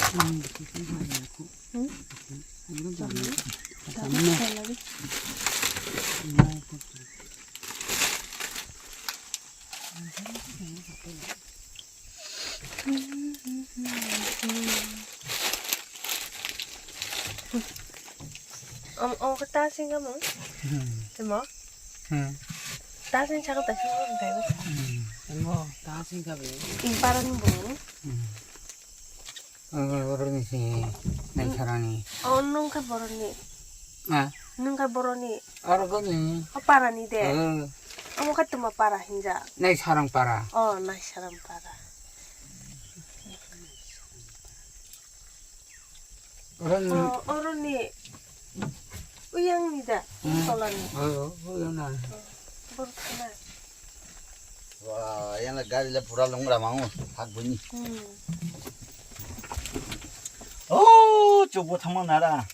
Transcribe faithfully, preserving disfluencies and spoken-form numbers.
Hmm? Om, om kata sing kamu? Hmm. Temo? Hmm. Ta sing saka ta sing kamu? Hmm. Temo, ta sing kamu? Imparan bu. Hmm. Ang boroni si naisarani. Oh, nung khe boroni. Ah. Nung khe boroni. Oro goni. O parani de. Eh. Omo khe tuma para hinja. Naisarang para. Oh, naisarang para. Oro ni. Oh, oroni. Uyang ni da. Hmm. Tolani. Oh, uyang na. Borok khna. Wah, yang le gari le pura longra mango, hak bini. Hmm. Oh, chubu thangma nara.